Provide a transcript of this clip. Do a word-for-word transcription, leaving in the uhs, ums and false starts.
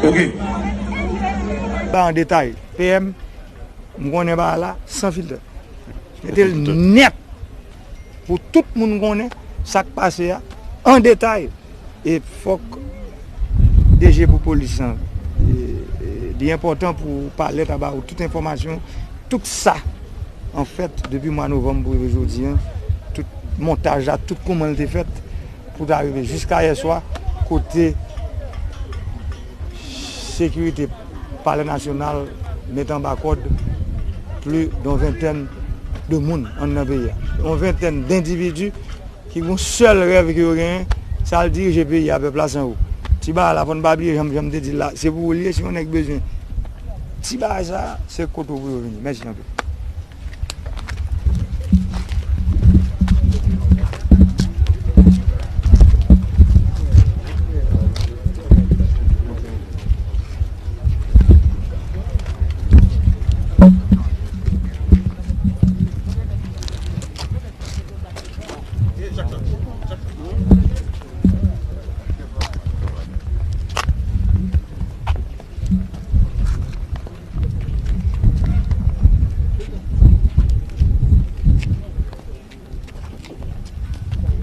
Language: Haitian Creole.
Ok. Ba an detay, P M, m konnen bagay la san filtè. Mete l nèt pou tout moun konnen sa k pase a an detay. E fòk D G pou polis lan, e, e, li enpòtan pou palèt la ba ou tout enfòmasyon, tout sa, anfèt, depi mwa novanm pou rive jodi a, tout montaj la, tout kòman l te fèt, pou ta rive jiska yè swa, kote sekirite Palè Nasyonal met anba kòd plis d'une vingtaine de moun anndan peyi a. Yon ventèn dendividi ki gon sèl rèv ke yo genyen, se al dirije peyi a, pèp la san ou. Ti bagay la, fò n pa bliye, jan, jan m te di l la, se pou ou l ye, si yon nèg bezwen ti bagay sa, se kote w pou yo vini. Mèsi anpil.